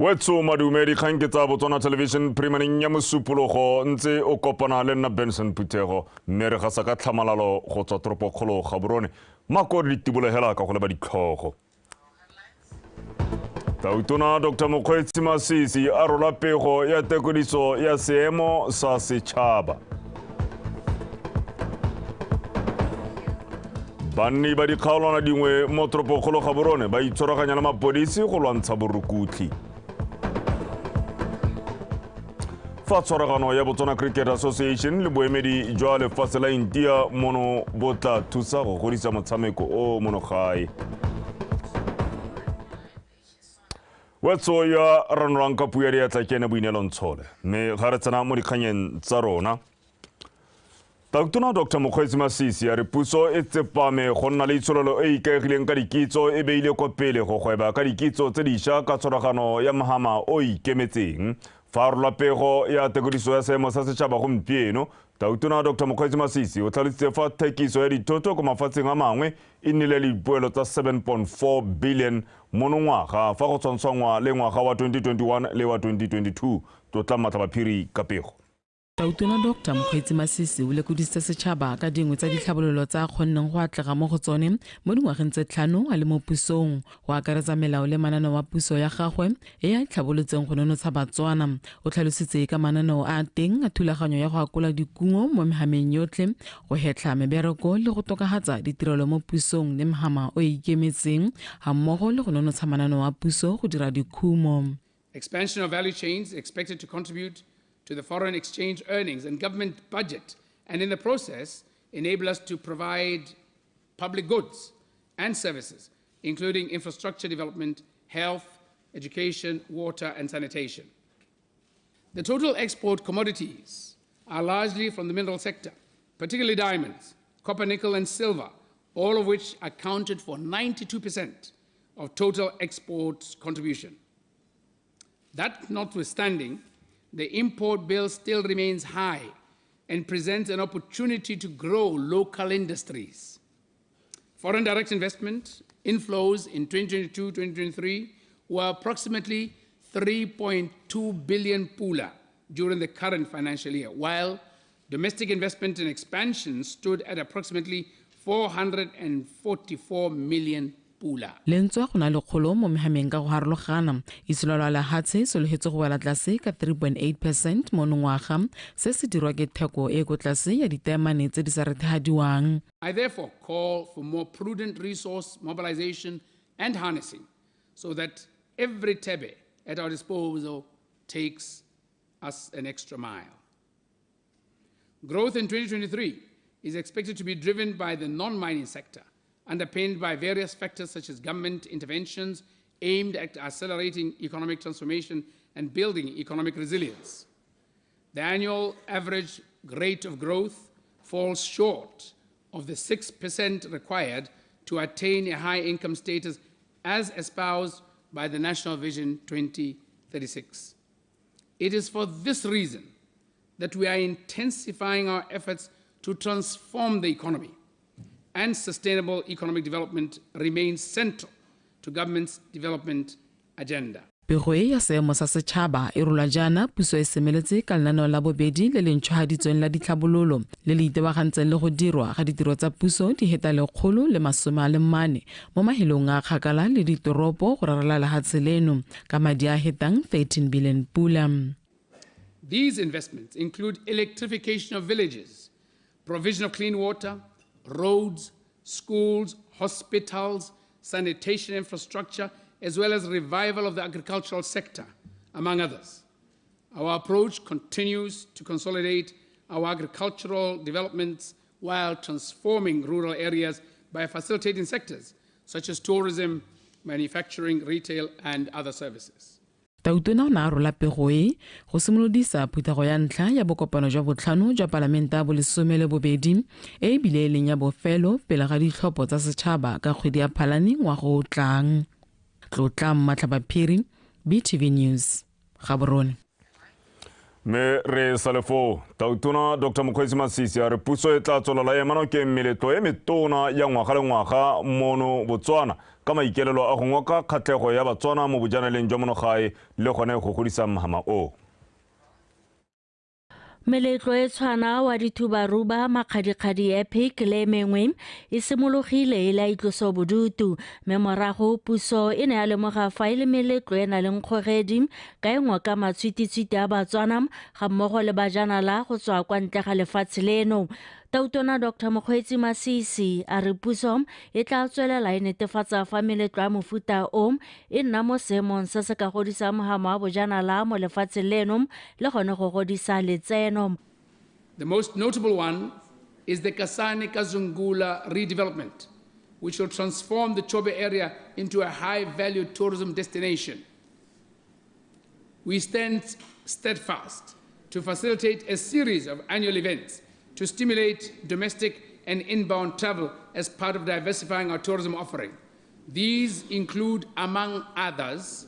Wetso madume, dikgang ke tsa Botswana Television phirimaneng ya Mosupologo, ntse o kopana le nna Benson Phuthego, mme re gasa ka tlhamalalo go tswa toropokgolo Gaborone. Mako re ditibolegela ka go leba ditlhogo. Tautona Dr Mokgweetsi Masisi a rola pego ya tekodiso ya seemo sa setšhaba. Banni ba dikgaolwana dingwe mo toropokgolo Gaborone ba itshwaraganya le mapodisi go lwantsha borukutlhi. Fa tshwaragano ya Botswana Cricket Association le boemedi jwa lefatshe la India mono bo tla thusa go godisa motshameko o mono gae. Wetso ya ranolang ka puo ya diatla ke ene Boineelo Ntshole, mme ga re tsena mo dikganyeng tsa rona. Tautona Dr Mokgweetsi Masisi a re puso e tsepame go nna le itsholelo e e ikaegileng ka dikitso, e beile kwa pele go gweba ka dikitso tse dišwa ka tshwaragano ya mohama o ikemetseng. Fa a rola pego ya tekodiso ya seemo sa setšhaba gompieno, Tautona Dr Mokgweetsi Masisi o tlhalositse fa thekiso ya dithoto kwa mafatsheng a mangwe e nnile le dipoelo tsa 7.4 billion monongwaga fa go tshwantshwangwa le ngwaga wa 2021 le wa 2022. Tlotla Matlhabaphiri ka pego. Tautona Doctor Mokgweetsi Masisi o lekodisitse setšhaba ka dingwe tsa ditlhabololo tsa a kgonneng go atlega mo go tsone mo dingwageng tse tlhano a le mo pusong, go akaretsa melao le mananeo a puso ya gagwe e a e tlhabolotseng go nonotsha Batswana. O tlhalositse ka mananeo a a teng a thulaganyo ya go akola dikungo mo mehameng yotlhe, go hetlha mebereko le go tokafatsa ditirelo mo pusong le mehama o e ikemetseng, gammogo le go nonotsha mananeo a puso go dira dikhumo. Expansion of value chains expected to contribute to the foreign exchange earnings and government budget, and in the process enable us to provide public goods and services, including infrastructure development, health, education, water and sanitation. The total export commodities are largely from the mineral sector, particularly diamonds, copper, nickel and silver, all of which accounted for 92% of total exports contribution. That notwithstanding, the import bill still remains high and presents an opportunity to grow local industries. Foreign direct investment inflows in 2022-2023 were approximately 3.2 billion pula during the current financial year, while domestic investment and expansion stood at approximately 444 million pula. Lentswe go na le kgolo mo mehameng ka go harologana, itsholelo ya lehatshe sologetse go wela tlase ka 3.8% monongwaga, se se dirwa ke theko e ko tlase ya ditaemane tse di sa rethehadiwang. I therefore call for more prudent resource mobilization and harnessing so that every thebe at our disposal takes us an extra mile. Growth in 2023 is expected to be driven by the non-mining sector, underpinned by various factors such as government interventions aimed at accelerating economic transformation and building economic resilience. The annual average rate of growth falls short of the 6% required to attain a high income status as espoused by the National Vision 2036. It is for this reason that we are intensifying our efforts to transform the economy, and sustainable economic development remains central to government's development agenda. Pego e ya seemo sa setšhaba e rolwa jaana puso e semeletse ka lenaneo la bobedi le le ntšhwahaditsweng la ditlhabololo le le itebagantseng le go dirwa ga ditiro tsa puso di heta 114 mo mahelong a kgakala le ditoropo go rarela lehatshe leno ka madi a hetang 13 billion pula. These investments include electrification of villages, provision of clean water, roads, schools, hospitals, sanitation infrastructure, as well as revival of the agricultural sector, among others. Our approach continues to consolidate our agricultural developments while transforming rural areas by facilitating sectors such as tourism, manufacturing, retail, and other services. Tautona o ne a rola pego e go simolodisa phuthego ya ntlha ya bokopano jwa botlhano jwa palamente ya bolesome le bobedi e bile e leng ya bofelo pele ga ditlhopho tsa setšhaba ka kgwedi ya Phalane ngwaga o tlang. Tlotla Mmatlhabaphiri, BTV News, Gaborone. Mme re sale foo, Tautona Dr Mokgweetsi Masisi a re puso e tla tswelela e ema nokeng meletlo e metona ya ngwaga le ngwaga mono Botswana ka maikaelelo a go ngoka kgatlhego ya Batswana mo bojanaleng jwa monogae le gone go godisa mohama o. Meletlo e tshwana wa Dithubaruba, Makgadikgadi Epic le mengwe e simologile e le a itlosobodutu, mme morago puso e ne ya lemoga fa e le meletlo e na leng kgogedi ka e ngoka matshwititshwiti a Batswana ga mmogo le bajanala go tswa kwa ntle ga lefatshe leno. Tautona Dr Mokgweetsi Masisi a re puso e tla tswelela e netefatsa fa meletlo ya mofuta o e nna mo seemong se se ka godisang mohama wa bojanala mo lefatsheng leno le gone go godisa letseno. The most notable one is the Kasane Kazungula redevelopment, which will transform the Chobe area into a high-value tourism destination. We stand steadfast to facilitate a series of annual events to stimulate domestic and inbound travel as part of diversifying our tourism offering. These include, among others,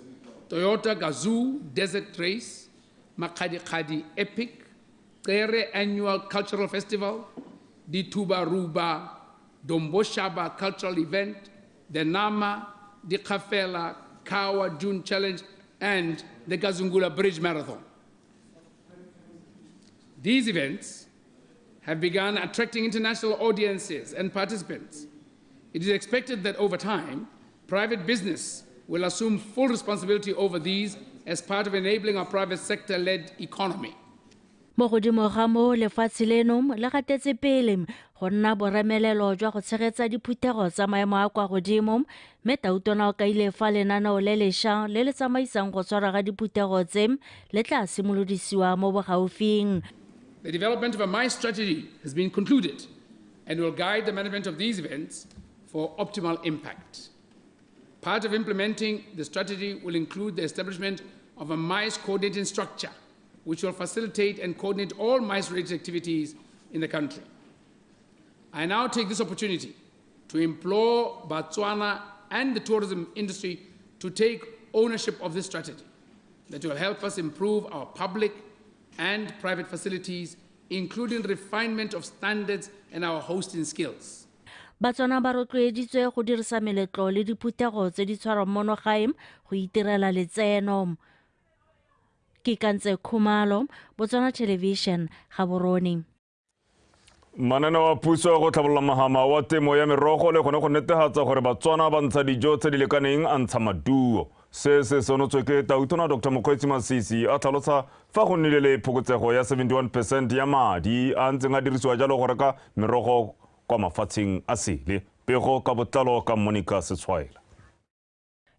Toyota Gazoo Desert Race, Makgadikgadi Epic, Xere Annual Cultural Festival, Dithubaruba Domboshaba Cultural Event, the Nama, Dikgafela, Kawa June Challenge, and the Kazungula Bridge Marathon. These events have begun attracting international audiences and participants. It is expected that over time, private business will assume full responsibility over these as part of enabling our private sector-led economy. Mo godimo ga moo, lefatshe leno le gatetse pele go nna boremelelo jwa go tshegetsa diphuthego tsa maemo a kwa godimo, mme Tautona o kaile fa lenaneo le lešwa le le tsamaisang go tshwarwa ga diphuthego tse le tla simolodisiwa mo bogaufing. The development of a MICE strategy has been concluded and will guide the management of these events for optimal impact. Part of implementing the strategy will include the establishment of a MICE coordinating structure, which will facilitate and coordinate all MICE-related activities in the country. I now take this opportunity to implore Botswana and the tourism industry to take ownership of this strategy that will help us improve our public and private facilities, including refinement of standards and our hosting skills. Batswana ba rotloeditswe go dirisa meletlo le diphuthego tse di tshwarwang mono gae go itirela letseno. Ke Kantse Khumalo, Botswana Television, Gaborone. Mananeo a puso go tlhabolola mohama wa temo ya merogo le gone go netefatsa gore Batswana ba ntsha dijo tse di lekaneng a ntsha maduo. Se se sonotswe ke Tautona Dr Mokgweetsi Masisi a tlhalosa fa go nnile le phokotsego ya 71% ya madi a ntseng a dirisiwa jalo go reka merogo kwa mafatsheng a sele. Pego ka botlalo ka Monica Setshwaela.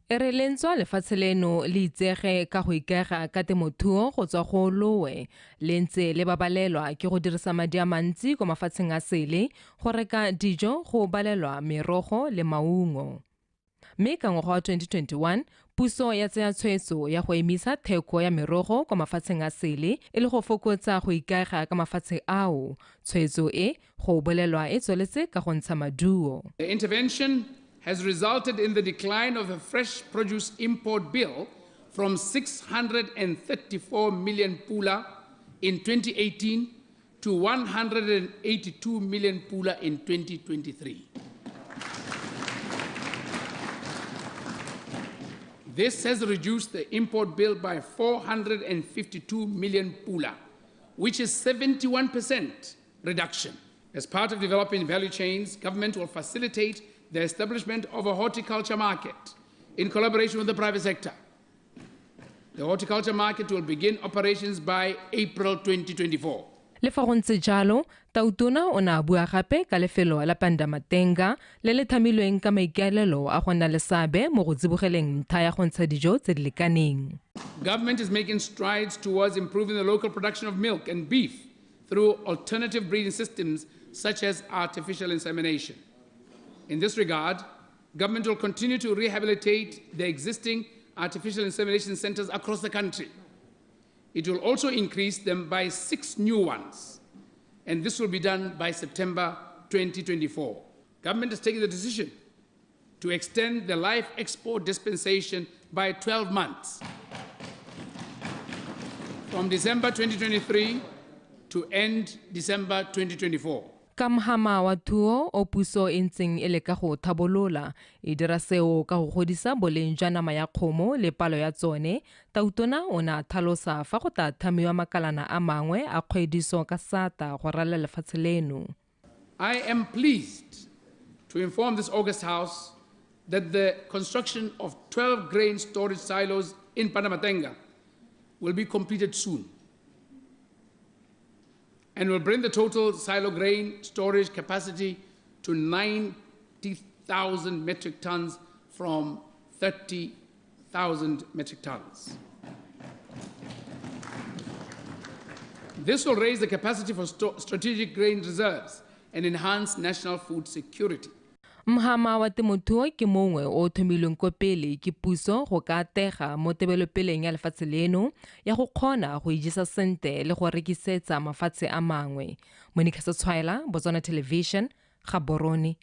E re lentswa lefatshe leno le itsege ka go ikaega ka temothuo go tswa go lowe, le ntse le babalelwa ke go dirisa madi a mantsi kwa mafatsheng a sele go reka dijo go balelwa merogo le maungo. Mme ka ngwaga wa 2021, puso ya tsaya tshwetso ya go emisa theko ya merogo kwa mafatsheng a sele e le go fokotsa go ikaega ka mafatshe ao. Tshwetso e go bolelwa e tsweletse ka go ntsha maduo. The intervention has resulted in the decline of the fresh produce import bill from 634 million pula in 2018 to 182 million pula in 2023. This has reduced the import bill by 452 million pula, which is 71% reduction. As part of developing value chains, government will facilitate the establishment of a horticulture market in collaboration with the private sector. The horticulture market will begin operations by April 2024. Le fa go ntse jalo, Tautona o ne a bua gape ka lefelo la Pandamatenga le le thamilweng ka maikaelelo a go nna le seabe mo go tsibogeleng ntlha ya go ntsha dijo tse di lekaneng. Government is making strides towards improving the local production of milk and beef through alternative breeding systems such as artificial insemination. In this regard, government will continue to rehabilitate the existing artificial insemination centers across the country. It will also increase them by 6 new ones, and this will be done by September 2024. Government has taken the decision to extend the life export dispensation by 12 months. From December 2023 to end December 2024. Ka mhama wa thuo o puso e ntseng e leka go thabolola, e dira seo ka go godisa boleng jwa nama ya kgomo le palo ya tsone, Tautona o ne a tlhalosa fa go tla thamiwa makalana a mangwe a kgwediso ka SATA go ralala lefatshe leno. I am pleased to inform this August House that the construction of 12 grain storage silos in Pandamatenga will be completed soon and will bring the total silo grain storage capacity to 90,000 metric tons from 30,000 metric tons. This will raise the capacity for strategic grain reserves and enhance national food security. Mhama wa temothuo ke mongwe o thomilweng ko pele ke puso go ka atega mo tebelopeleng ya lefatshe leno ya go kgona go ijesa sentle le go rekisetsa mafatshe a mangwe. Monica Setshwaela, Botswana Television, Gaborone.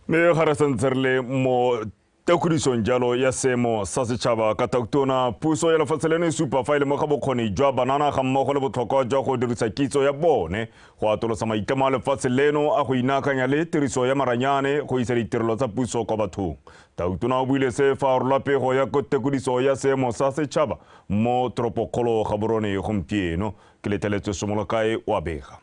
Mme ga re santse re le mo tekodisong jalo ya seemo sa setšhaba ka Tautona, puso ya lefatshe leno e supa fa e lemoga bokgoni jwa banana ga mmogo le botlhokwa jwa go dirisa kitso ya bone go atolosa maitlamo a lefatshe leno a go inaakanya le tiriso ya maranyane go isa ditirelo tsa puso kwa bathong. Tautona o buile se fa a rola pego ya tekodiso ya seemo sa setšhaba mo toropokgolo Gaborone gompieno. Ke letleletswe Somolokae wa bega.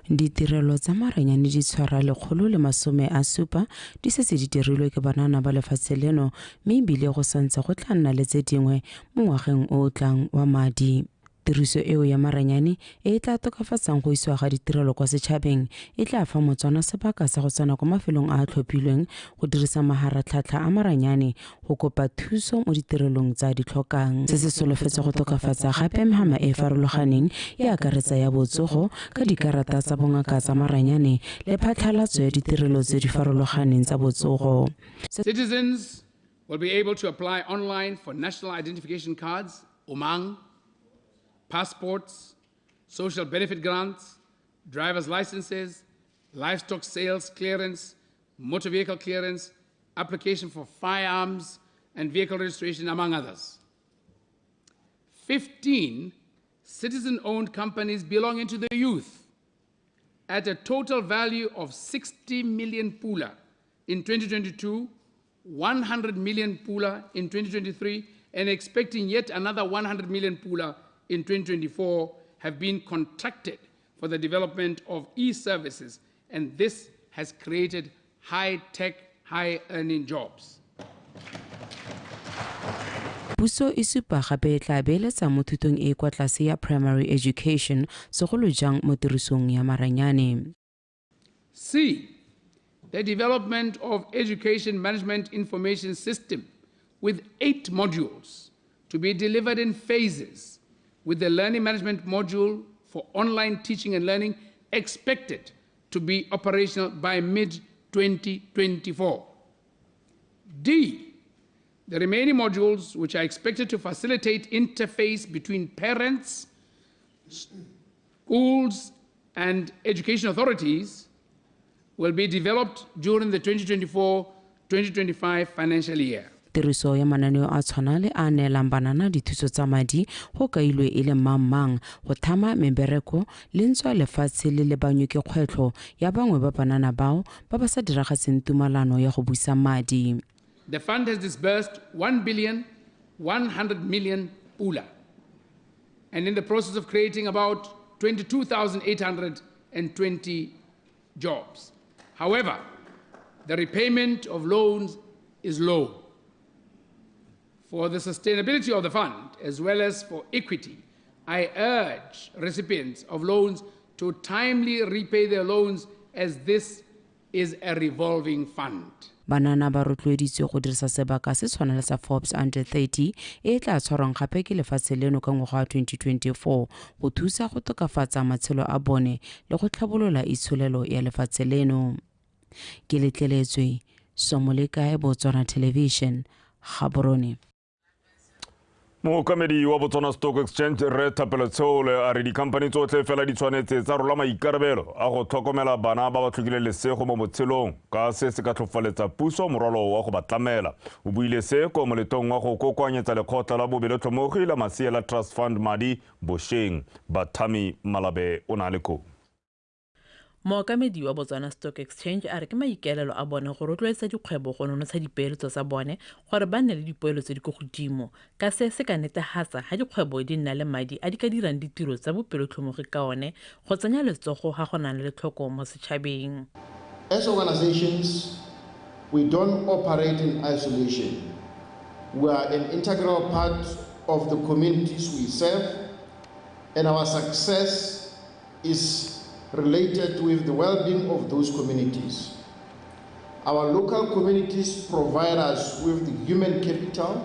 Ditirelo tsa maranyane di tshwara 170 di setse di dirilwe ke banana ba lefatshe leno, mme ebile go santse go tla nna le tse dingwe mo ngwageng o o tlang wa madi. Tiriso eo ya maranyane e e tla tokafatsang go isiwa ga ditirelo kwa setšhabeng e tla fa Motswana sebaka sa go tsena kwa mafelong a a tlhophilweng go dirisa maharatlhatlha a maranyane go kopa thuso mo ditirelong tsa di tlhokang. Se se solofetse go tokafatsa gape mehama e e farologaneng e akaretsa ya botsogo ka dikarata tsa bongaka tsa maranyane le phatlhalatso ya ditirelo tse di farologaneng tsa botsogo. Citizens will be able to apply online for national identification cards, Umang, passports, social benefit grants, driver's licenses, livestock sales clearance, motor vehicle clearance, application for firearms and vehicle registration, among others. 15 citizen-owned companies belonging to the youth at a total value of 60 million pula in 2022, 100 million pula in 2023, and expecting yet another 100 million pula in 2024 have been contracted for the development of e-services, and this has created high-tech, high-earning jobs. Puso e supa gape e tla beeletsa mo thutong e kwa tlase ya primary education, segolo jang mo tirisong ya maranyane. C, the development of education management information system with 8 modules to be delivered in phases, with the learning management module for online teaching and learning expected to be operational by mid-2024. D, the remaining modules, which are expected to facilitate interface between parents, schools, and education authorities, will be developed during the 2024-2025 financial year. Tiriso ya mananeo a tshwana le a neelang banana dithuso tsa madi go kailwe e le mang-mang go thama mebereko le ntswa lefatshe le lebanywe ke kgwetlho ya bangwe ba banana bao ba ba sa diragatseng tumalano ya go busa madi. The fund has disbursed 1,100 million pula and in the process of creating about 22,820 jobs. However, the repayment of loans is low. For the sustainability of the fund, as well as for equity, I urge recipients of loans to timely repay their loans, as this is a revolving fund. Banana ba rotloeditswe go dirisa sebaka se tshwana le sa Forbes Under 30 e tla tshwarwang gape ke lefatshe leno ka ngwaga wa 2024 go thusa go tokafatsa matshelo a bone le go tlhabolola itsholelo ya lefatshe leno. Ke letleletswe Somolekae, Botswana Television, Gaborone. Mookamedi wa Botswana Stock Exchange Rre Thapelo Tsheole a re dikhamphani tsotlhe fela di tshwanetse tsa rola maikarabelo a go tlhokomela bana ba ba tlhokileng lesego mo botshelong ka se se ka tlhofoletsa puso morwalo wa go ba tlamela. O buile se ko moletong wa go kokoanyetsa lekgotla la bobelotlhomogi la Masiela Trust Fund madi bošeng. Bathami Malabe o na le koo. Mookamedi wa Botswana Stock Exchange a re ke maikaelelo a bone go rotloetsa dikgwebo go nonotsha dipeeletso tsa bone gore ba nne le dipoelo tse di ko godimo, ka se se ka netefatsa ga dikgwebo di nna le madi a di ka dirang ditiro tsa bopelotlhomogi ka one go tsenya letsogo ga go nang le letlhoko mo setšhabeng. As organizations, we don't operate in isolation. We are an integral part of the communities we serve, and our success is related with the well-being of those communities. Our local communities provide us with the human capital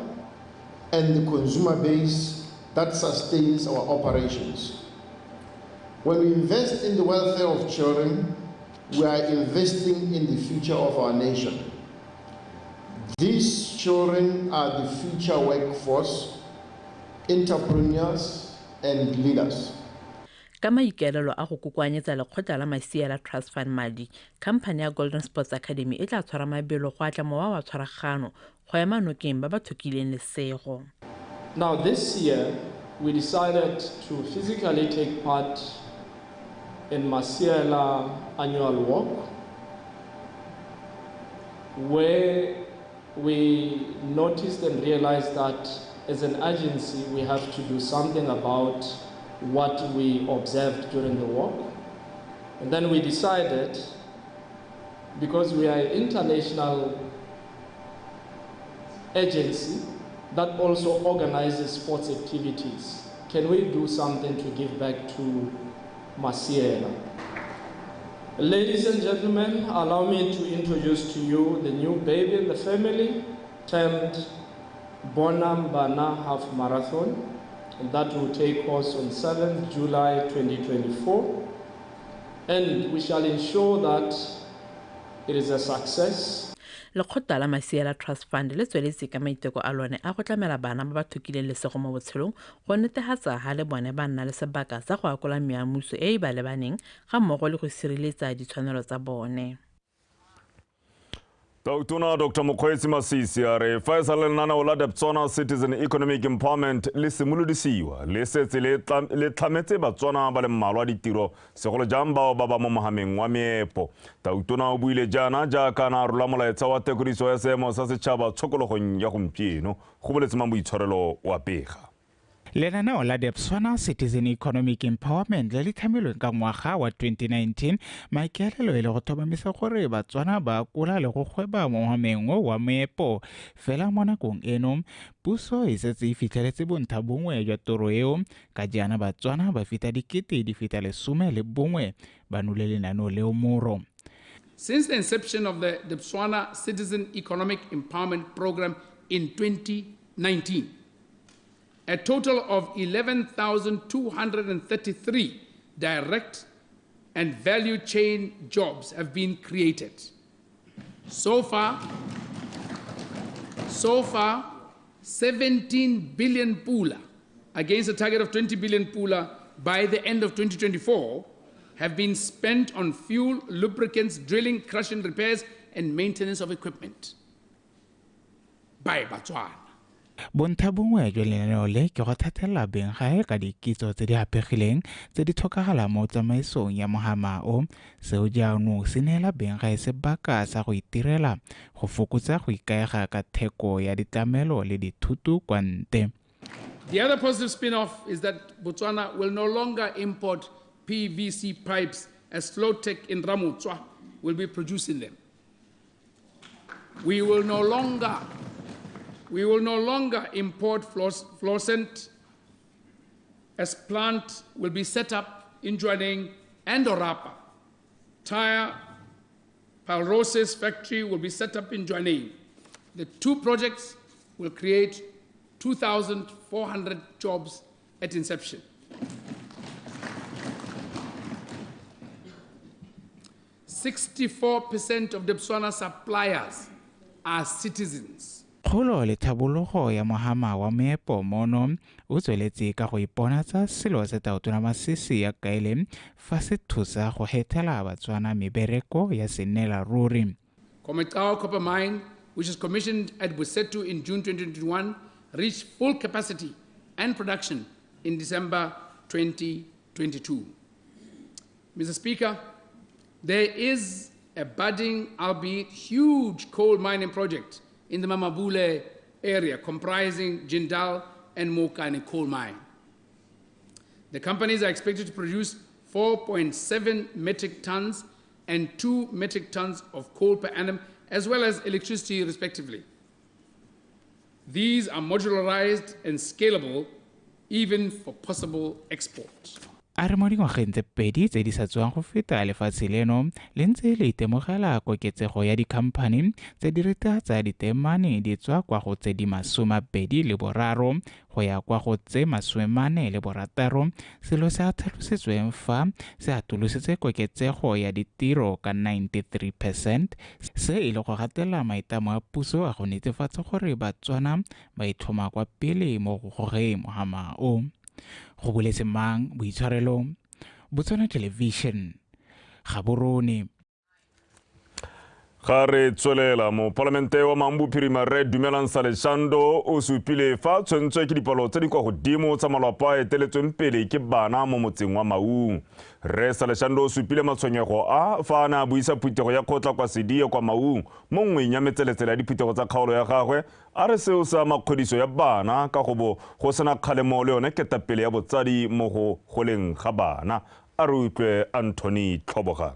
and the consumer base that sustains our operations. When we invest in the welfare of children, we are investing in the future of our nation. These children are the future workforce, entrepreneurs, and leaders. Ka maikaelelo a go kokoanyetsa lekgotla la Masiela Trust Fund madi, khamphane ya Golden Sports Academy e tla tshwara mabelo go atla mowa wa tshwaragano go ema nokeng ba ba tlhokileng lesego. Now this year we decided to physically take part in Masiela annual walk, where we noticed and realized that as an agency we have to do something about what we observed during the walk. And then we decided, because we are an international agency that also organizes sports activities, can we do something to give back to Masiela? Ladies and gentlemen, allow me to introduce to you the new baby in the family, termed Bonam Bana Half Marathon. That will take course on 7th July 2024, and we shall ensure that it is a success. Lekgotla la Masiela Trust Fund le tsweletse ka maiteko a lone a go tlamela bana ba ba tlhokileng lesego mo botshelong go netefatsa ga le bone ba nna le sebaka sa go akola meamuso e e ba lebaneng ga mmogo le go sireletsa ditshwanelo tsa bone. Tautona Dr. Mokgweetsi Masisi a re fa e sa le lenaneo la Debswana Citizen Economic Empowerment le simolodisiwa le setse le tlhametse Batswana ba le mmalwa ditiro, segolo jang bao ba ba mo mohameng wa meepo. Tautona o buile jaana jaaka na rola molaetsa wa tekodiso ya seemo sa setšhaba tshokologong ya gompieno. Go boletse mang boitshwarelo wa pega. Lenaneo la Debswana Citizen Economic Empowerment le le tlhamilweng ka ngwaga wa 2019, maikaelelo e le go tlhomamisa gore Batswana ba akola le go gweba mo mohameng wa meepo. Fela mo nakong eno, puso e setse e fitlheletse bontha bongwe jwa toro eo, ka jaana Batswana ba feta 11 di feta 11 ba nole lenaneo leo moro. Since the inception of the Debswana Citizen Economic Empowerment Program in 2019, a total of 11,233 direct and value chain jobs have been created. So far, 17 billion pula against a target of 20 billion pula by the end of 2024 have been spent on fuel, lubricants, drilling, crushing repairs, and maintenance of equipment by Botswana. Bontha bongwe jwa lenaneo le ke go thathela beng gae ka dikitso tse di apegileng tse di tlhokagalang mo tsamaisong ya mohama o. Seo jaanong se neela beng gae sebaka sa go itirela, go fokotsa go ikaega ka theko ya ditlamelo le dithuto kwa ntle. The other positive spin-off is that Botswana will no longer import PVC pipes, as Flowtech in Ramotswa will be producing them. We will no longer import fluorescent, as plant will be set up in Jwaneng and Orapa. Tire pyrolysis factory will be set up in Jwaneng. The two projects will create 2,400 jobs at inception. 64% of Debswana suppliers are citizens. Kgolo le tlhabologo ya mohama wa meepo mono o tsweletse ka go iponatsa selo se Tautona Masisi ya kaele fa se thusa go hethela Batswana mebereko ya sennela ruri. Khoemacau Copper Mine, which is commissioned at Bosetu in June 2021, reached full capacity and production in December 2022. Mr. Speaker, there is a budding, albeit huge, coal mining project in the Mamabule area comprising Jindal and Mokane coal mine. The companies are expected to produce 4.7 metric tons and 2 metric tons of coal per annum, as well as electricity, respectively. These are modularized and scalable, even for possible export. A re mo dingwageng tse pedi tse di sa tswang go feta lefatshe leno le ntse le itemogela koketsego ya dikhamphani tse di reta tsa ditemane di tswa kwa go tse di 23 go ya kwa go tse 46, selo se a tlhalositsweng fa se atolositse koketsego ya ditiro ka 93%, se e le go gatela maitlamo a puso a go netefatsa gore Batswana ba itlhoma kwa pele mo go gogeng mohama o. Go boletse mang boitshwarelo, Botswana Television, Gaborone. Ga re tswelela, mopalamente wa Maun Bophirima Rre Dumelang Saleshando o supile fa tshwentswe ke dipalo tse di kwa godimo tsa malapa a eteletsweng pele ke bana mo motseng wa Maun. Rre Saleshando o supile matshwenyego a fa a ne a buisa phuthego ya kgotla kwa Sedie kwa Maun mo nngweng ya metseletsele ya diphuthego tsa kgaolo ya gagwe. A re seo se ama kgodiso ya bana ka go bo go sena kgalemo le yone ketapele ya botsadi mo go goleng ga bana. A re utlwe Anthony Tlhobogang.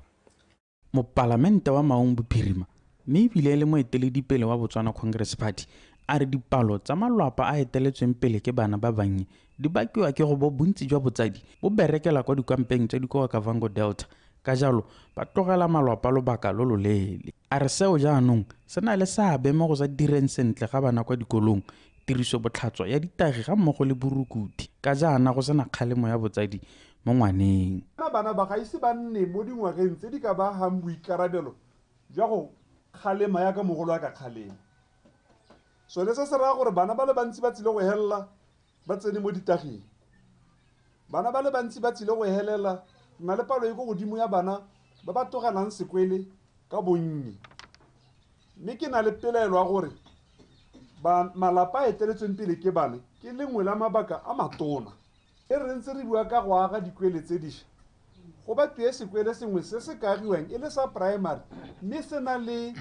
Mopalamente wa Maun Bophirima mme ebile e le moeteledipele wa Botswana Congress Party a re dipalo tsa malwapa a eteletsweng pele ke bana ba bannye di bakiwa ke go bo bontsi jwa botsadi bo berekela kwa dikampeng tse di kwa Okavango Delta, ka jalo ba tlogela malwapa lobaka lo loleele. A re seo jaanong se na le seabe mo go sa direng sentle ga bana kwa dikolong, tiriso botlhatswa ya ditagi ga mmogo le borukuthi, ka jaana go sena kgalemo ya botsadi mo ngwaneng. Bana ba ga ise ba nne mo dingwageng tse di ka ba gang boikarabelo jwa go kgalema yaka mogolo a ka kgalema. Sone se se raya gore bana ba le bantsi ba tsile go helela ba tsene mo ditageng. Bana ba le bantsi ba tsile go helela, re na le palo e ko godimo ya bana ba ba tlogelang sekwele ka bonnye. Mme ke na le pelaelo ya gore malapa a eteletsweng pele ke bana ke lengwe la mabaka a matona. E re ntse re bua ka go aga dikwele tse dišwa, go batliwe sekwele sengwe se se ka agiwang e le sa primary mme se na le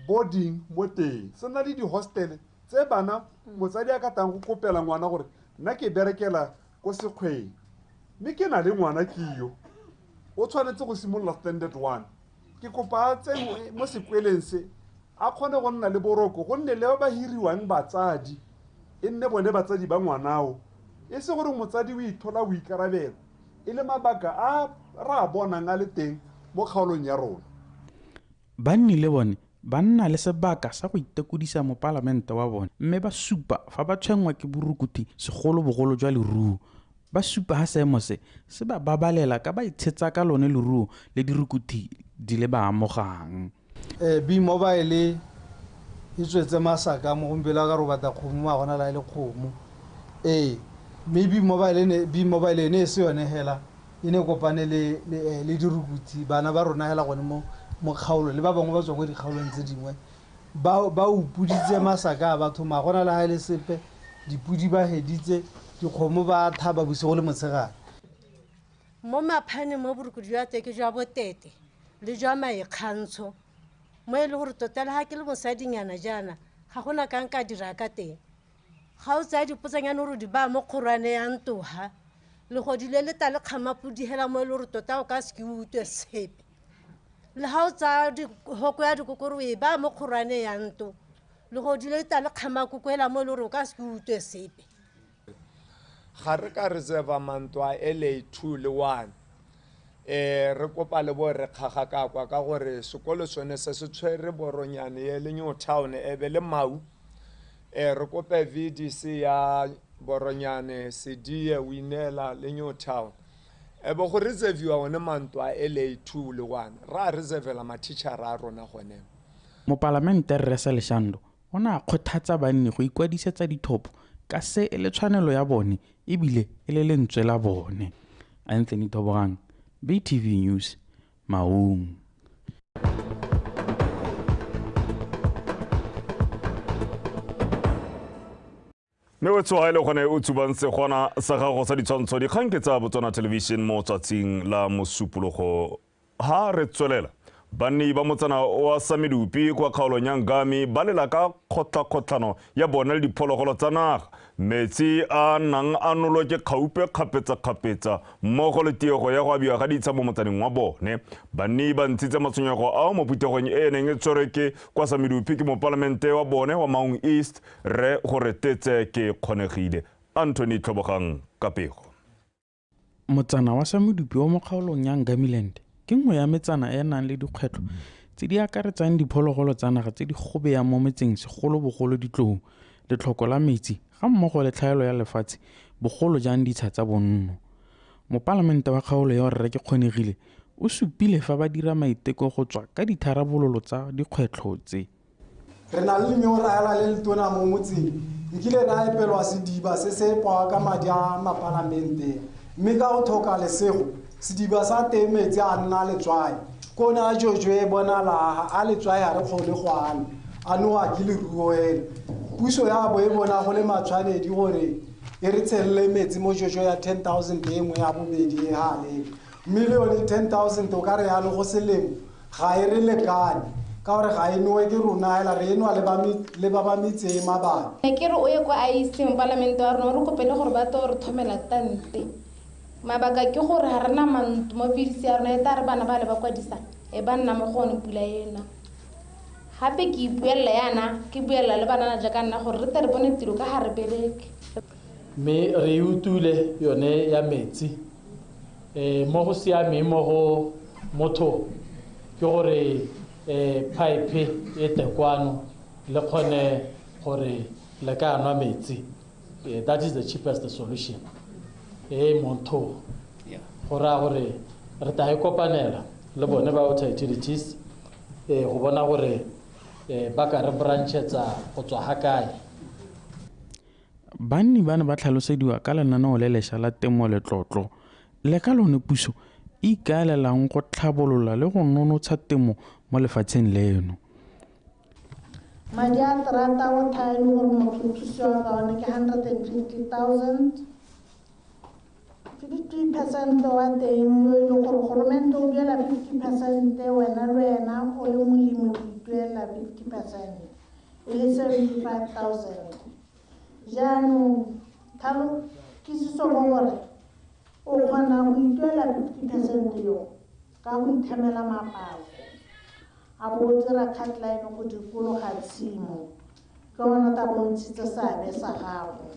boarding mo teng, se na le di-hostel tse bana motsadi a ka tang go kopela ngwana gore nna ke berekela ko sekgweng mme ke na le ngwana ke yo o tshwanetse go simolola standard 1, ke kopa a tsenngwe mo sekweleng se a kgone go nna le boroko, gonne le ba ba hiriwang batsadi e nne bone batsadi ba ngwanao, e se gore motsadi o ithola boikarabelo e le mabaka a re a bonang a le teng mo kgaolong ya rona. Banni le bone ba nna le sebaka sa go itekodisa mopalamente wa bone mme ba supa fa ba tshwenngwa ke borukuthi segolobogolo jwa leruo. Ba supa ha seemo se se ba babalela ka ba itshetsa ka lone leruo le dirukuthi di le ba amogang. B mobile e tswetse masaka mo gompieno ka robata kgomo ma gona la e le kgomo. Mme B mobile ne e se yone hela, e ne kopane le dirukuthi bana ba rona hela gone mo kgaolong le ba bangwe ba tswang ko dikgaolong tse dingwe ba upuditse masaka a batho ma gona le ha e le sepe, dipudi ba heditse, dikgomo ba thaba bosigo le motshegare. Mo maphane mo borukuthi jwa teng ke jwa botete le jwa maikgantsho mo e le gore tota le ha ke le mosadinyana jaana ga gona ka nka dira ka teng. Ga o tsaya dipotsanyane gore di baya mo kgorwane ya ntoga legodile le ta le kgamapodi hela mo e le gore tota o ka se ke o utlwe sepe. Le ha o tsaya hoko ya dikokoro o e baya mo kgorwane ya nto legodile le ta le kgamakoko hela mo e le gore o ka se ke o utlwe sepe. Ga re ka reserva mantlo a LA2 le 1, re kopa le bo re kgaga ka kwa ka gore sekolo sone se se tshwere Boronyane e le New Town e be le Mau. Re kope VDC ya Boronyane, Sedie, Winela le New Town. E bo go reserviwa one mantlo a LA2 le 1, ra reservela ma-teacher a rona gone. Mopalamente Rre Saleshando O ne a kgothatsa banni go ikwadisetsa dithopo ka se e le tshwanelo ya bone ebile e le lentswe la bone. Anthony Thobogang, BTV News, Maung. Mme o tsoga e le gone o tsubang segwana sa gago sa ditshwantsho dikgang ke tsa Botswana Television mo tsatsing la Mosupologo. Ha re tswelela, banni ba motsana wa Samedupi kwa kgaolong ya Ngami ba lela ka kgotlakgotlhano ya bone le diphologolo tsa naga. Metsi a nang a nolwa ke kgaupe kgapetsa-kgapetsa mmogo le tiego ya go abiwa ga ditsha mo motsaneng wa bone. Banni ba ntshitse matshwenyego ao mo phuthegong e e neng e tshwerwe ke kwa Samedupi ke mopalamente wa bone wa Maung East, Rre Goretetse Ke Kgonegile. Anthony Tlhobogang ka pego. Motsana wa Samedupi wa mo kgaolong ya Ngamiland ke nngwe ya metsana e e nang le dikgwetlho tse di akaretsang diphologolo tsa naga tse di gobeyang mo metseng, segolobogolo ditlou, letlhoko la metsi ga mmogo le tlhaelo ya lefatshe, bogolo jang ditsha tsa bonno. Mopalamente wa kgaolo ya Rre Ke Kgonegile o supile fa ba dira maiteko go tswa ka ditharabololo tsa dikgwetlho tse. Re na le lenyora hela le letona mo motseng, nkile ra epelwa sediba se se epwa ka madi a mapalamente, mme ka go tlhoka lesego sediba sa teng metsi a nna letswai. Kone a jojo e bonala a letswai ga re kgone go ana, a nowa ke leruo hela. Puso ya bo e bona go le matshwanedi gore e re tshelele metsi mo jojo ya 10,000 e nngwe ya bobedi e gale. Mme le yone 10,000 o ka re yalo go selemo ga e re lekane, ka gore ga e nowe ke rona hela, re e nwa le ba ba metse e mabapi. Ne ke re o ye kwa IEC mopalamente wa rona, o re kopele gore ba tlo re thomela tante. Mabaka ke gore ga rena mantlo mo VDC ya rona, e tla re bana ba le ba kwadisa, e ba nna mo go one pula ena. Gape ke ipuelela yana, ke buelela le banana jaaka nna gore re tle re bone tiro ka ga re bereke. Mme re e utlwile yone ya metsi. Mo go siameng mo go motho ke gore pipe e te kwano le kgone gore le ka nwa metsi. That is the cheapest solution. Motho go raya gore re tla e kopanela le bone ba water utilities, go bona gore ba ka re branchetsa go tswa ga kae. Banni ba ne ba tlhalosediwa ka lenaneo le lešwa la temo letlotlo le ka lone puso e ikaelelang go tlhabolola le go nonotsha temo mo lefatsheng leno. Madi a terata o tha e le gore motho o thusiwa ka one ke 150,000. 50% wa teng yo e leng gore goromente o duela 50%, wena le wena o le molemi o ituela 50%, e le 75,000. Jaanong kitsiso mo gore o kgona go ituela 50% yo ka go ithemela mapako, a bo o dira cutline go dikologa tshimo, ke gona ta bo ntshitse seabe sa gago.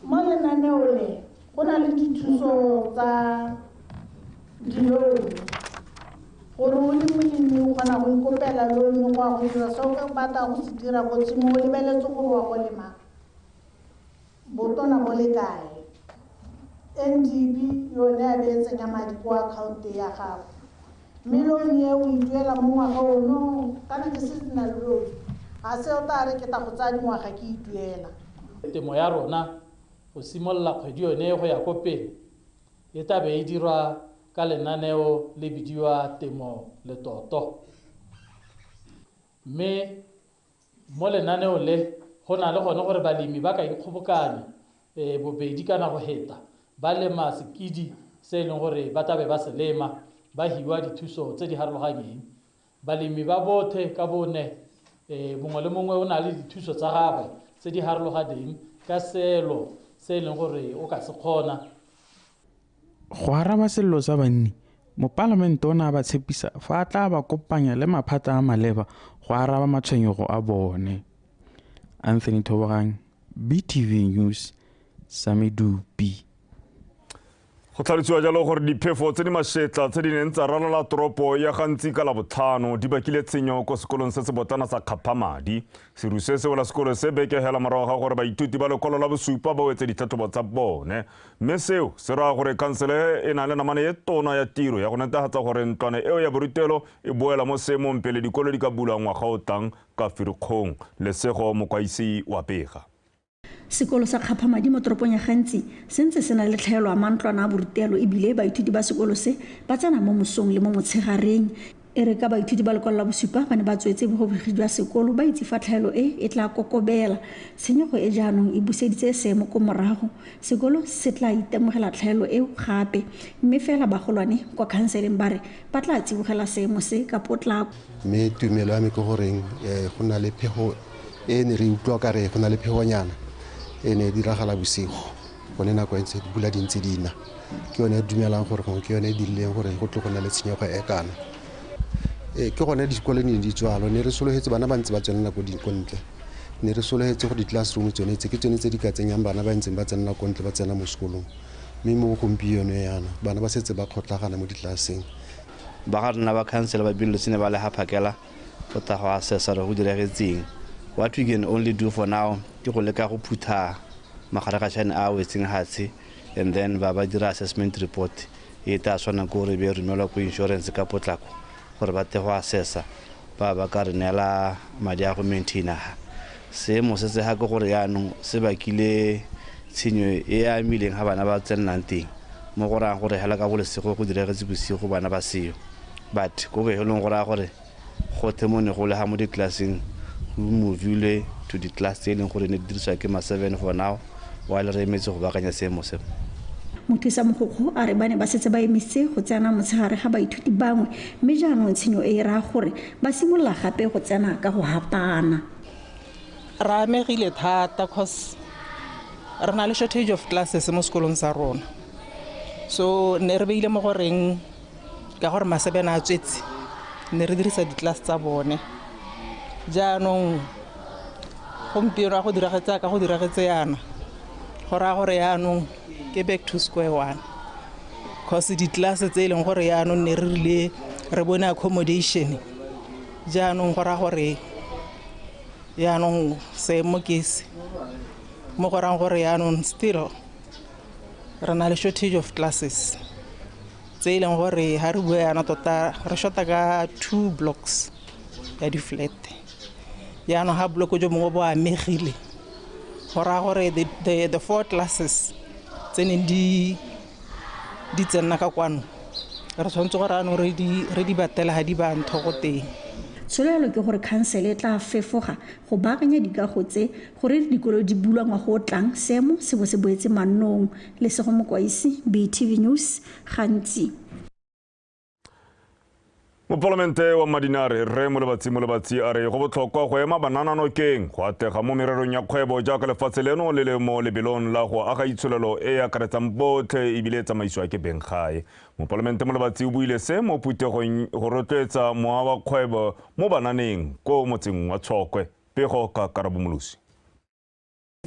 Mo lenaneo le go na le dithuso tsa di-loan, gore o le molemi o kgona go ikopela loan go ya go dira se o ka batla go se dira ko tshimong, o lebeletse gore wa go lema botona bo le kae. NDB yone ya be e tsenya madi ko account ya gago, mme loan e o e duela mo ngwaga ono, kana ke seasonal loan, ga se o tla re ke tla go tsaya dingwaga ke e duela. Temo ya rona go simolola kgwedi yone go ya ko pele e tla be e dirwa ka lenaneo le bidiwa temo letoto. Mme mo lenaneo le go na le gone gore balemi ba ka ikgobokanya bobedi kana go heta ba lema sekidi se e leng gore ba tlabe ba se lema, ba hiwa dithuso tse di harologanyeng. Balemi ba bothe ka bone, mongwe le mongwe o na le dithuso tsa gagwe tse di harologaneng ka selo se e leng gore o ka se kgona. Go araba sello sa banni, mopalamente o ne a ba tshepisa fa a tla ba kopanya le maphata a maleba go araba matshwenyego a bone. Anthony Thobogang, BTV News, Samedupi. Go tlhalosiwa jalo gore diphefo tse di mašetla tse di neng tsa ralala toropo ya Gantsi ka Labotlhano di bakile tshenyo ko sekolong se se botlana sa Kgaphamadi. Seru se se wela sekolo se beke hela morago ga gore baithuti ba lekwalo la bosupa ba wetse ditlhatlhobo tsa bone. Mme seo se raya gore khansele e na le namane e tona ya tiro ya go netefatsa gore ntlwana eo ya borutelo e boela mo seemong pele dikolo di ka bulwa ngwaga o tlang ka Firikgong. Lesego Mokwaisi wa pega. Sekolo sa Kgaphamadi mo toropong ya Gantsi se ntse se na le tlhaelo ya mantlwana a borutelo ebile baithuti ba sekolo se ba tsena mo mosong le mo motshegareng. E re ka baithuti ba lekwalo la bosupa ba ne ba tswetse bogobegi jwa sekolo ba itse fa tlhaelo e e tla kokobela. Tshenyego e jaanong e buseditse seemo ko morago. Sekolo se tla itemogela tlhaelo eo gape, mme fela bagolwane kwa khanseleng ba re ba tla tsibogela seemo se ka potlako. Mme tumelo ya me ke goreng go na le phego e ne re utlwa ka re go na le phegonyana e ne e diragala bosigo gone nako e ntse dipula di ntse di na, ke yone e dumelang gore gongwe ke yone e dirileng gore go tle go nna le tshenyego e kana. Ke gone dikolo ne di tswalo, ne re sologetse bana ba ntse ba tswelela ko ntle, ne re sologetse gore di-classroom tsone tse ke tsone tse di ka tsenyang bana ba ntseng ba tsenela ko ntle ba tsena mo sekolong, mme mo gompieno yana bana ba setse ba kgotlagana mo ditlelaseng. Ba ga rona ba khansele ba bile sene ba le ha phakela go tla go assessa gore go diragetseng. What we can only do for now ke go leka go phutha magaragatšhane a wetseng hatshe, and then ba ba dira assessment report e tla tshwanang ke gore be romelwa ko insurance ka potlako gore ba tle go assessa ba ba ka re neela madi a go maintaina. Seemo se se ga ke gore yaanong se bakile tshenyo e amileng ga bana ba tsenang teng, mo go rayang gore hela ka bolesego go diragetse bosigo bana ba seo, but ko bohelong go raya gore gothe mo ne go le ga mo ditlelaseng go movile to the class tse e leng gore ne di dirisiwa ke ma 7 for now while re emetse go baakanya seemo se. Mothusa mogokgo a re ba ne ba setse ba emisitse go tsena motshegare ga baithuti bangwe, mme jaanong tshenyo e raya gore ba simolola gape go tsena ka go hapana. Re amegile thata cause re na le shortage of classes mo sekolong sa rona, so ne re beile mo goreng ka gore masebena a tswetse ne re dirisa di-class tsa bone. Jaanong gompieno a go diragetse ka go diragetse yana, go raya gore yaanong ke back to square one, cause di-class tse e leng gore yaanong ne re rile re bone accommodation, jaanong go raya gore yaanong seemo ke se mo go rayang gore yaanong still re na le shortage of classes tse e leng gore ga re bua yana tota re shorta ka 2 blocks ya di-flat. Yaanong ga bloko jo mongwe bo amegile go raya gore the 4 classes tse neng di tsena ka kwano re tshwanetse gore anong re di batela ga di ba ntho go teng. Tsholofelo ke gore khansele e tla fefoga go baakanya dikago tse gore dikolo di bulwa ngwaga o tlang, seemo se bo se boetse mannong. Lesego Mokwaisi, BTV News, Gantsi. Mopalamente wa Madinare Rre Molebatsi Molebatsi a re go botlhokwa go ema banana nokeng go atlega mo mererong ya kgwebo jaaka lefatshe leno le le mo lebelong la go aga itsholelo e e akaretsang botlhe ebile e tsamaisiwa ke beng gae. Mopalamente Molebatsi o buile se mo phuthegong go rotloetsa mowa wa kgwebo mo bananeng ko motseng wa Tshokwe. Pego ka Karabo Molosi.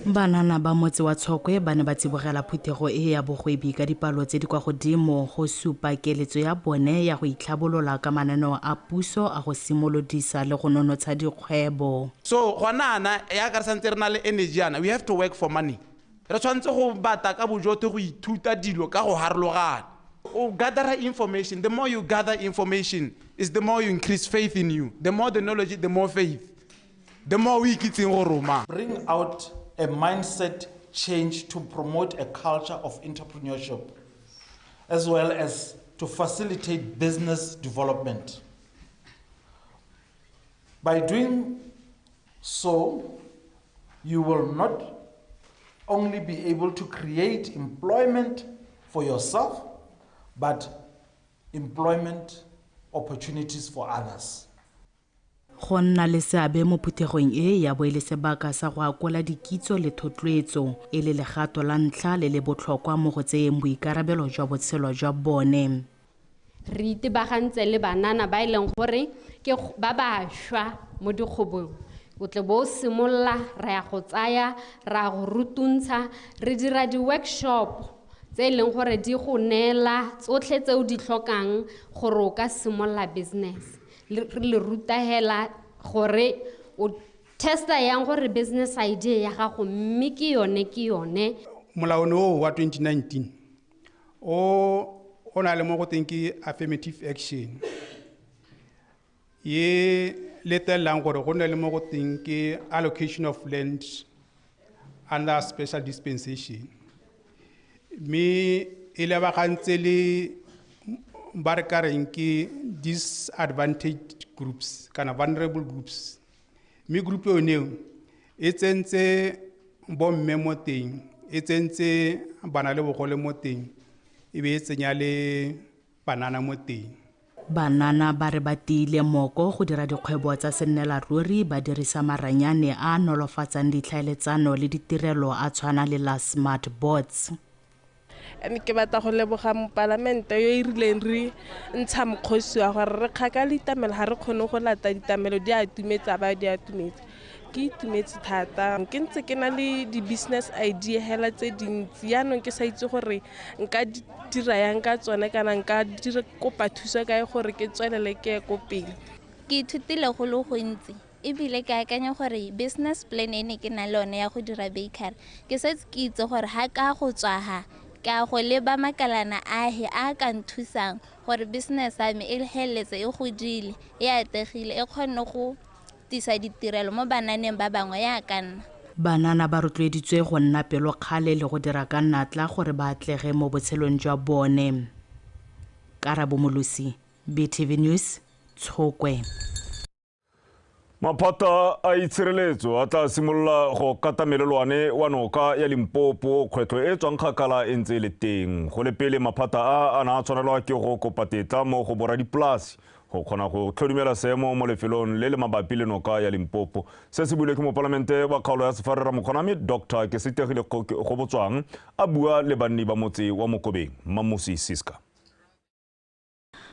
Banana ba motse wa Tshokwe ba ne ba tsibogela phuthego e ya bogwebi ka dipalo tse di kwa godimo go supa keletso ya bone ya go itlhabolola ka mananeo a puso a go simolodisa le go nonotsha dikgwebo. So gona ya ka re santse re na le energy yana, we have to work for money. Re tshwanetse go bata ka bojotlhe go ithuta dilo ka go harologana. O gather information, the more you gather information is the more you increase faith in you. The more the knowledge, the more faith. The more we ikitseng go roma. Bring out a mindset change to promote a culture of entrepreneurship, as well as to facilitate business development. By doing so, you will not only be able to create employment for yourself, but employment opportunities for others. Go nna le seabe mo phuthegong e ya bo e le sebaka sa go akola dikitso le thotloetso e le legato la ntlha le le botlhokwa mo go tseyeng boikarabelo jwa botshelo jwa bone. Re itebagantse le banana ba e leng gore ke ba bašwa mo dikgwebong, o tle bo simolola re ya go tsaya ra go rutuntsha, re dira di-workshop tse e leng gore di go neela tsotlhe tse o di tlhokang gore o ka simolola business. Re le ruta hela gore o testa yang gore business idea ya gago mme ke yone ke yone. Molao o wa 2019 o na le mo go teng ke affirmative action ye letelelang gore go nne le mo go teng ke allocation of land under special dispensation, mme e lebagantse le ba re ka reng ke disadvantaged groups kana vulnerable groups, mme group yone eo e tsentse bomme mo teng, e tsentse bana le bogole mo teng, e be e tsenya le banana mo teng. Banana ba re ba tiile moko go dira dikgwebo tsa sennela ruri ba dirisa maranyane a a nolofatsang ditlhaeletsano le ditirelo a tshwana le la smart boards. And ke batla go leboga mopalamente yo e rileng re ntsha mokgosi wa gore re kgakala ditamelo, ga re kgone go lata ditamelo, di a tumetsa ba di a tumetse. Ke itumetse thata, ke ntse ke na le di-business idea hela tse dintsi, yaanong ke sa itse gore nka dira yang ka tsone kana nka kopa thuso kae gore ke tswelele ke ye ko pele. Ke ithutile go le gontsi ebile ke akanya gore business plan e ne ke na le yone ya go dira bakery, ke setse ke itse gore ga ka go tswa ha ka go leba makalana a he a ka nthusang gore business ya me e heletse e godile, e atlegile, e kgonne go tisa ditirelo mo bananeng ba bangwe yaka nna. Banana ba rotloeditswe go nna pelokgale le go dira ka natla gore ba atlege mo botshelong jwa bone. Karabo Molosi, BTV News, Tshokwe. Maphata a itshireletso a tla simolola go kata melelwane wa noka ya Limpopo kgwetlho e tswang kgakala e ntse e le teng. Go le pele maphata a na a tshwanelwa ke go kopa tetla mo go boradipolasi go kgona go tlhodumela seemo mo lefelong le le mabapi le noka ya Limpopo. Se se builwe ke mopalamente wa kgaolo ya Sefhare Ramokgonami Dr. Kesitegile Gobotswang a bua le banni ba motse wa Mokobeng, Mmamusi Siska.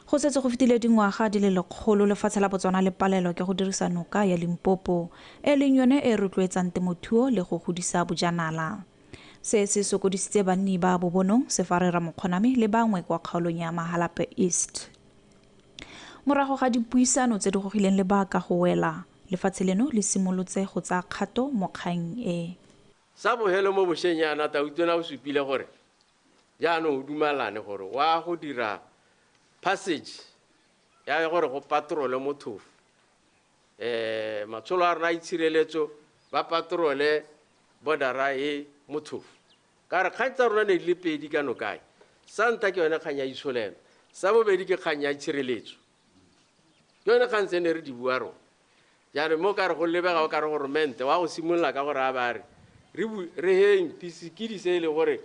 Go setse go fetile dingwaga di le lekgolo lefatshe la Botswana le palelwa ke go dirisa noka ya Limpopo e leng yone e rotloetsang temothuo le go godisa bojanala. Se se sokodisitse banni ba Bobonong, Sefhare Ramokgonami le bangwe kwa kgaolong ya Mahalapye East. Morago ga dipuisano tse di gogileng lebaka go wela, lefatshe leno le simolotse go tsaya kgato mo kgang e. Sa bogelo mo bošeng yana Tautona o supile gore jaanong o dumalane gore wa go dira passage ya gore go patrole mothofo, matsholo a rona a itshireletso ba patrole bordera e mothofo, ka re kgang tsa rona ne di le pedi ka nokae. Sa ntlha ke yone kgang ya itsholelo, sa bobedi ke kgang ya itshireletso, ke yone kgang tse ne re di bua rona. Jaanong mo ka re go lebega o ka re goromente wa go simolola ka gore a ba re re heng tisekedi se e le gore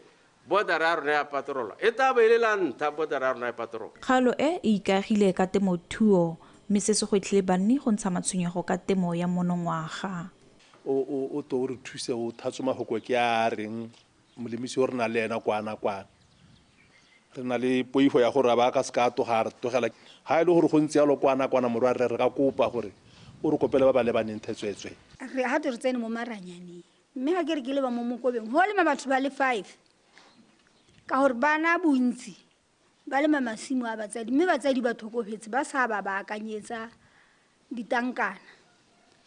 border ya rona ya patrola e tla be e le la ntlha border ya rona ya patrola. Kgaolo e e ikaegile ka temothuo mme se se gwetlhile banni go ntsha matshwenyego ka temo ya monongwaga. O to re thuse o thatso mafoko ke a reng molemisi o re na le ena kwana kwana. Re na le poifo ya gore ba ka se ka tloga re tlogela ha e le gore go ntse yalo kwana kwana morwa re ka kopa gore o re kopele ba ba lebaneng thetswetswe. Re ha re tsene mo maranyaneng mme ha ke re ke le ba mo Mokobeng ho lema batho ba le 5 ka gore bana bontsi ba lema masimo a batsadi mme batsadi ba thokofetse ba sa ba baakanyetsa ditankana,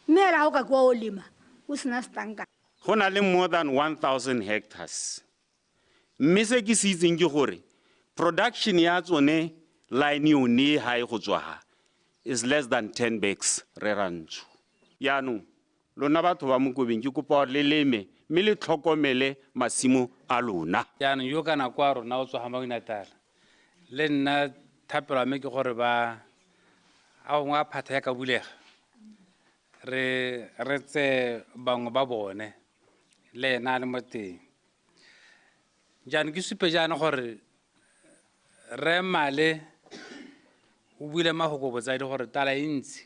mme hela ha o ka kwa o lema o sena setankana. Go na le more than 1000 hectares, mme se ke se itseng ke gore production ya tsone line yone ha e go tswa ha is less than 10 bags re rantsho. Yaanong lona batho ba Mokobeng ke kopa gore le leme mme le tlhokomele masimo a lona. Jaanong yo kana kwa rona o tswa ga Maunatal le nna thapelo ya me ke gore ba a gongwe a phatha ya ka bulega re tse bangwe ba bone le ena a le mo teng. Jaanong ke supe jaana gore re male o buile mafoko botsadi gore tala e ntsi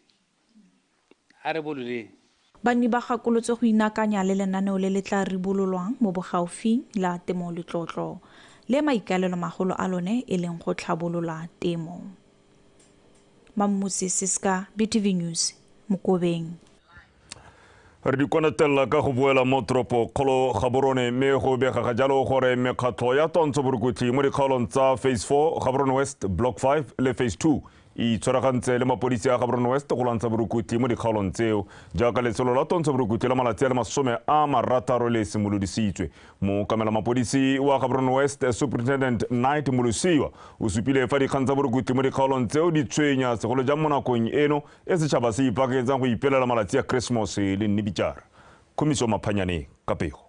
a re bololeng. Banni ba gakolotswe go inaakanya le lenaneo le le tla ribololwang mo bogaufing la temo letlotlo le maikaelelo magolo a lone e leng go tlhabolola temo. Mmamusi Siska, BTV News, Mokobeng. Re di konetella ka go boela mo toropo kgolo Gaborone, mme go bega ga jalo gore mekgatlho ya twantsho borukutlhi mo dikgaolong tsa Phase 4, Gaborone West, Block 5 le Phase 2 e itshwaragantse le mapodisi a Gaborone West go lwantsha borukutlhi mo dikgaolong tseo, jaaka letsholo la twantsho borukutlhi la malatsi a le 60 le simolodisitswe. Mookamela mapodisi wa Gaborone West, Superintendent Knight Molosiwa, o supile fa dikgang tsa borukutlhi mo dikgaolong tseo di tshwenya, segolo jang mo nakong eno e setšhaba se ipaakanyetsang go ipelela malatsi a Keresemose le Nnibitšara. Khumiso Maphanyane ka pego.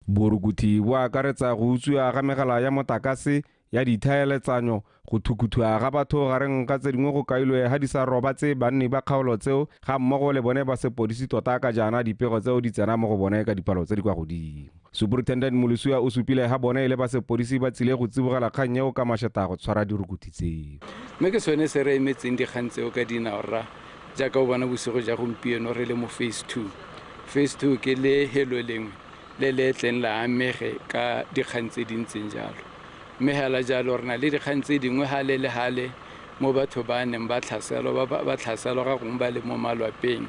Borukuthi bo akaretsa go utswiwa ga megala ya motlakase, ya dithaeletsanyo, go thukuthuwa ga batho gareng ga tse dingwe go kailwe ha di sa robatse banni ba kgaolo tseo ga mmogo le bone ba sepodisi tota ka jaana dipego tseo di tsena mo go bone ka dipalo tse di kwa godimo. Superintendent Molosiwa o supile ha bone e le ba sepodisi ba tsile go tsibogela kgang eo ka mašeta go tshwara dirukuthi tseo. Mme ke sone se re emetseng dikgang tseo ka dinao rra, jaaka o bona bosigo ja gompieno re le mo Phase 2. Phase 2 ke lehelo lengwe le le tleng la amege ka dikgang tse di ntseng jalo. Mme hela jalo re na le dikgang tse dingwe hale le hale mo batho ba neng ba tlhaselwa, ba tlhaselwa ga gongwe ba le mo malwapeng.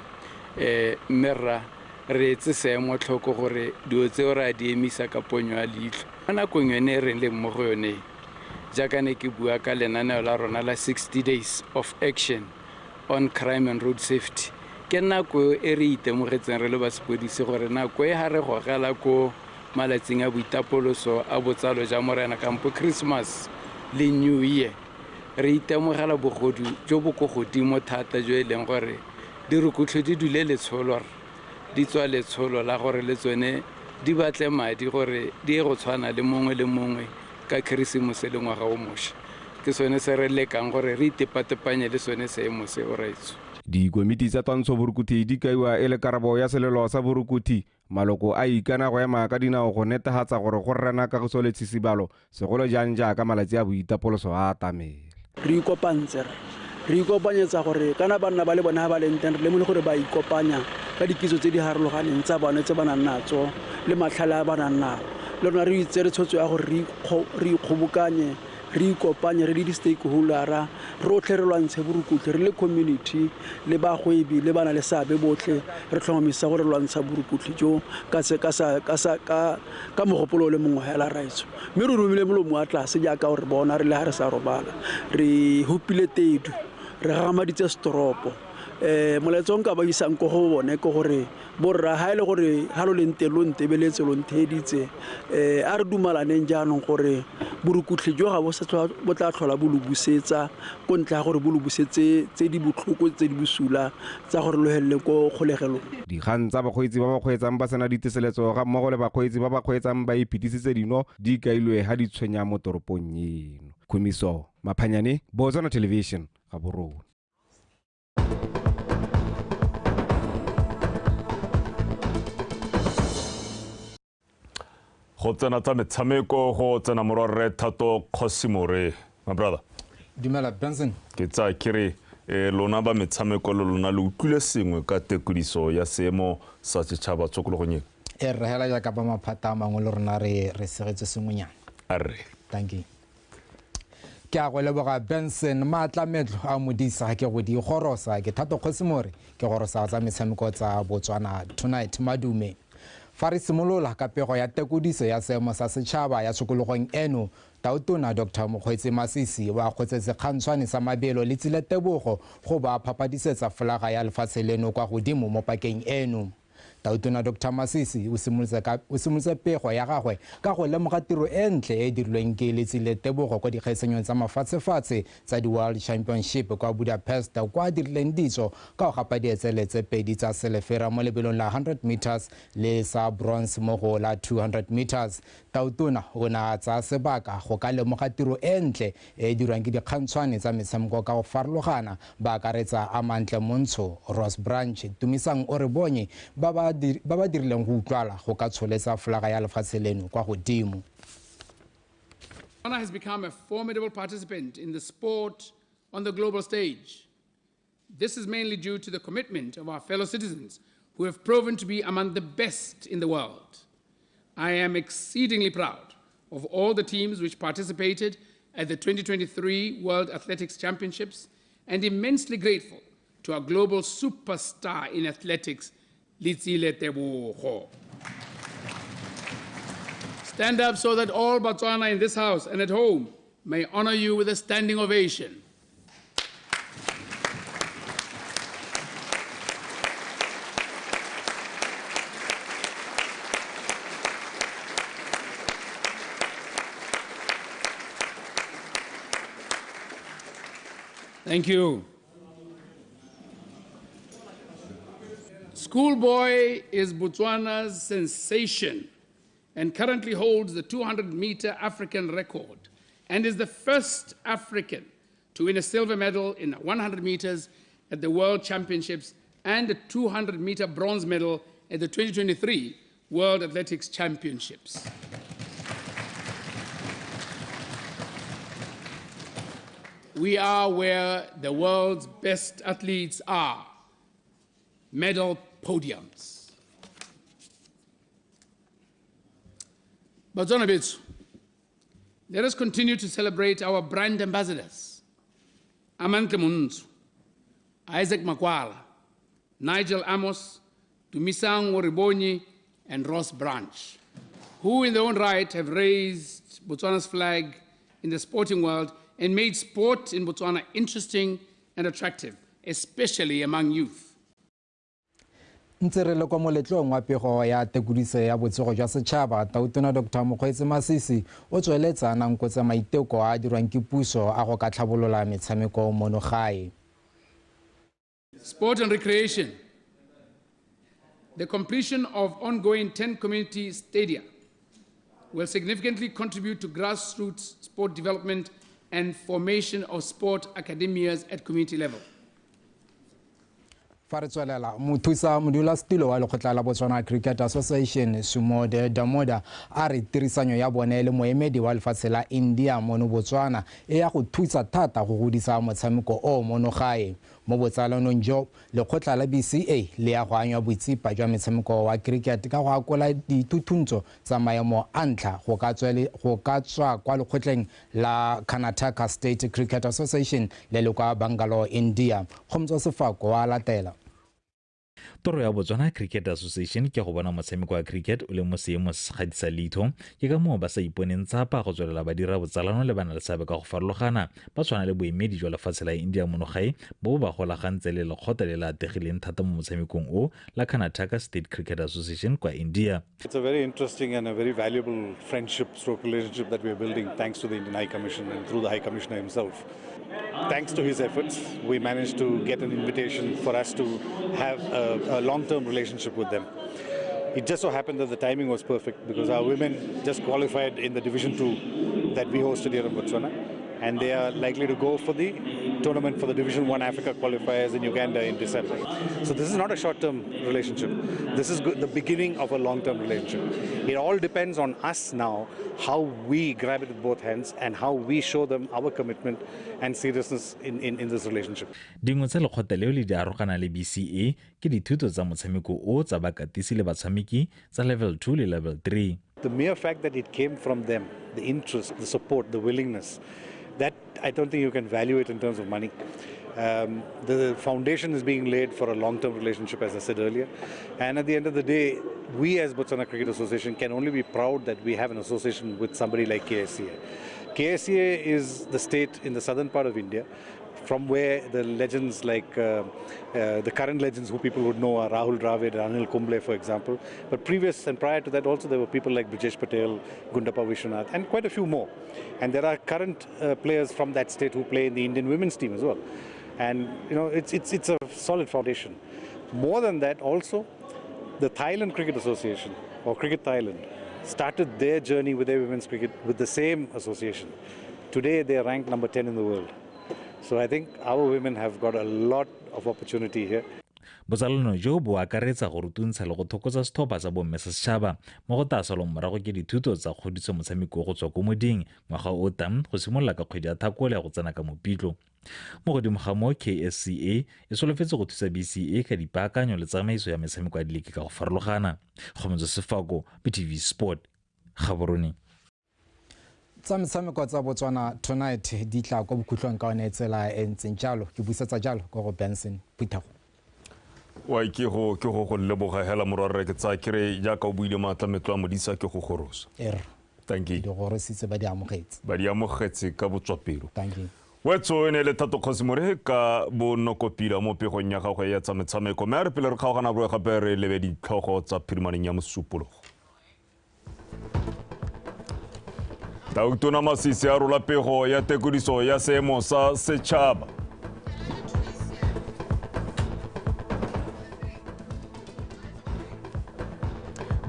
Mme rra re etse seemo tlhoko gore dilo tseo re a di emisa ka ponyo ya leitlho. Mo nakong yone e re leng mo go yone, jaaka ne ke bua ka lenaneo la rona la 60 days of action on crime and road safety, ke nako e re itemogetseng re le ba sepodisi gore nako e ha re gogela ko malatsing a boitapoloso a botsalo ja Morena kampo Christmas le New Year, re itemogela bogodu jo bo ko godimo thata jo e leng gore dirukutlhi di dule letsholo, di tswa letsholo la gore le tsone di batle madi gore di ye go tshwana le mongwe le mongwe ka Keresemose le ngwaga o mošwa. Ke sone se re lekang gore re itepatepanye le sone seemo seo, raetsho. Dikomiti tsa twantsho borukuthi di kaiwa e le karabo ya selelo sa borukuthi. Maloko a ikana go ema ka dinao go netefatsa gore go rena kagiso le tshisibalo, segolo jang jaaka malatsi a boitapoloso a atamela. Re ikopantse, re ikopanyetsa gore kana banna ba le bone ha ba leng teng, re lemogile gore ba ikopanya ka dikitso tse di harologaneng tsa bone tse ba nang natso le matlhale a ba nang nao. Le rona re itse re tshwetso ya gore re ikgobokanye, re ikopanye re le di-stakeholdera rotlhe, re lwantshe borukutlhi re le community le bagwebi le bana le seabe botlhe, re tlhomamisa gore re lwantsha borukutlhi jo ka mogopolo o le mongwe hela, raetsho. Mme re romile molomo wa tlase jaaka gore bona re le ha re sa robala, re hupile tedu, re gagamaditse setoropo. Molaetsa o nka ba isang ko go bone ke gore borra ha e le gore ha lo leng teng lo ntebeletse, lo ntheeditse, a re dumalaneng jaanong gore borukutlhi jo ga bo sa bo tla tlhola bo lo busetsa ko ntle ga gore bo lo busetse tse di botlhoko, tse di bosula tsa gore lo helele ko kgolegelong. Dikgang tsa bakgweetsi ba ba kgweetsang ba sena diteseletso ga mmogo le bakgweetsi ba ba kgweetsang ba iphitisitse dino di kailwe ha di tshwenya mo toropong eno. Khumiso Maphanyane, Botswana Television, Gaborone. Go tsena tsa metshameko, go tsena morwarre Thato Kgosimore. My brother. Dumela Benson. Ke tsaya ke re lona ba metshameko le lona le utlwile sengwe ka tekodiso ya seemo sa setšhaba tshokologong eno. E re hela jaaka ba maphata a mangwe le rona re segetse sengwenyana. Arre. Thank you. Ke a go leboga Benson. Maatlametlo a modisa ke go di gorosa ke Thato Kgosimore, ke gorosa tsa metshameko tsa Botswana Tonight. Madume. Fa re simolola ka pego ya tekodiso ya seemo sa setšhaba ya tshokologong eno, Tautona Dr. Mokgweetsi Masisi wa kgotsetse kgantshwane sa mabelo le tsile tebogo go ba phapadisetsa folaga ya lefatshe leno kwa godimo mo pakeng eno. Tautona Dr. Masisi o simolotse pego ya gagwe ka go lemoga tiro e ntle e dirilweng ke Letsile Tebogo kwa dikgaisanyong tsa mafatshefatshe tsa di-World Championship kwa Budapest, kwa dirileng ditso ka go gapa dietsele tse pedi tsa selefera mo lebelong la 100 meters le sa bronze mo go la 200 meters. Tautona o ne a tsaya sebaka go ka lemoga tiro e ntle e dirwang ke dikgantshwane tsa metshameko ka go farologana, ba akaretsa Amantle Montsho, Ross Branch, Tumisang Orebonye ba ba dirileng go utlwala go ka tsholetsa folaga ya lefatshe leno kwa godimo. Botswana has become a formidable participant in the sport on the global stage. This is mainly due to the commitment of our fellow citizens who have proven to be among the best in the world. I am exceedingly proud of all the teams which participated at the 2023 World Athletics Championships and immensely grateful to our global superstar in athletics, Letsile Tebogo. Stand up so that all Botswana in this house and at home may honor you with a standing ovation. Thank you. Schoolboy is Botswana's sensation and currently holds the 200-meter African record and is the first African to win a silver medal in 100 meters at the World Championships and a 200-meter bronze medal at the 2023 World Athletics Championships. We are where the world's best athletes are, medal podiums. Batswana bethu, let us continue to celebrate our brand ambassadors, Amantle Montsho, Isaac Makwala, Nigel Amos, Tumisang Oribonyi, and Ross Branch, who in their own right have raised Botswana's flag in the sporting world and made sport in Botswana interesting and attractive, especially among youth. Ntse re le kwa moletlong wa pego ya tekodiso ya botsogo jwa setšhaba, Tautona Dr. Mokgweetsi Masisi o tsweletsa nankotsa maiteko a dirwang ke puso a go ka tlhabolola metshameko mono gae. Sport and recreation. The completion of ongoing 10 community stadia will significantly contribute to grassroots sport development and formation of sport academias at community level. Fa re tswelela, mothusa modulasetulo wa lekgotla la Botswana Cricket Association Sumode Damoda a re tirisanyo ya bone le moemedi wa lefatshe la India mono Botswana e ya go thusa thata go godisa motshameko o mono gae. Mo botsalanong jo, lekgotla la BCA le ya go anywa botsipa jwa metshameko wa cricket ka go akola dithuthuntsho tsa maemo a ntlha go ka tswa kwa lekgotleng la Karnataka State Cricket Association le le kwa Bangalore, India. Kgomotso Sefako wa latela. Toro ya Botswana Cricket Association ke go bona motshameko wa cricket o le mo seemong se se gadisa leitlho, ke ka moo ba sa iponeng tsapa go tswelela ba dira botsalano le bana le seabe ka go farologana, ba tshwana le boemedi jwa lefatshe la India mono gae bo ba golagantse le lekgotla le le ategileng thata mo motshamekong o la Karnataka State Cricket Association kwa India. It's a very interesting and a very valuable friendship stroke relationship that we are building thanks to the Indian High Commission and through the High Commissioner himself. Thanks to his efforts, we managed to get an invitation for us to have a long-term relationship with them. It just so happened that the timing was perfect because our women just qualified in the Division 2 that we hosted here in Botswana, and they are likely to go for the tournament for the Division 1 Africa qualifiers in Uganda in December. So this is not a short-term relationship. This is the beginning of a long-term relationship. It all depends on us now, how we grab it with both hands and how we show them our commitment and seriousness in this relationship. Dingwe tsa lekgotla leo le di arogana le BCA ke dithuto tsa motshameko o tsa bakatisi le batshameki tsa level 2 le level 3. The mere fact that it came from them, the interest, the support, the willingness, that I don't think you can value it in terms of money. The foundation is being laid for a long-term relationship, as I said earlier. And at the end of the day, we as Botswana Cricket Association can only be proud that we have an association with somebody like KSCA. KSCA is the state in the southern part of India from where the legends like the current legends who people would know are Rahul Dravid and Anil Kumble, for example. But previous and prior to that also there were people like Brijesh Patel, Gundappa Vishwanath, and quite a few more. And there are current players from that state who play in the Indian women's team as well. And you know, it's a solid foundation. More than that also, the Thailand Cricket Association, or Cricket Thailand, started their journey with their women's cricket with the same association. Today they are ranked number 10 in the world. So I think our women have got a lot of opportunity here. Botsalano jo bo akaretsa go rutuntsha le go thokotsa setlhopha sa bomme sa setšhaba mo go tasolong morago ke dithuto tsa kgodiso motshameko go tswa ko moding ngwaga o tang go simolola ka kgwedi ya Thakole go tsena ka Mopitlo. Mo godimo ga moo, KSCA e solofetse go thusa BCA ka dipaakanyo le tsamaiso ya metshameko ya dileke ka go farologana. Kgomotso Sefako, BTV Sport, Gaborone. Tsa metshameko tsa Botswana Tonight di tla kwa bokhutlong ka one tsela e ntseng jalo. Ke buisetsa jalo ko go Benson Phuthego. Wa ke go leboga hela morwarre ke tsaya kere jaaka o buile maatlametlo a modisa ke go gorosa. Thank you. Di gorositse ba di amogetse. Ba di amogetse ka botswapelo. Thank you. Wetso e ne le Thato Kgosimore ka bonokopila mo pegong ya gagwe ya tsa metshameko, mme a re pele re kgaogana boe gape re lebe ditlhogo tsa phirimaneng ya mosupologo. Tautona Masisi a rola pego ya tekodiso ya seemo sa setšhaba.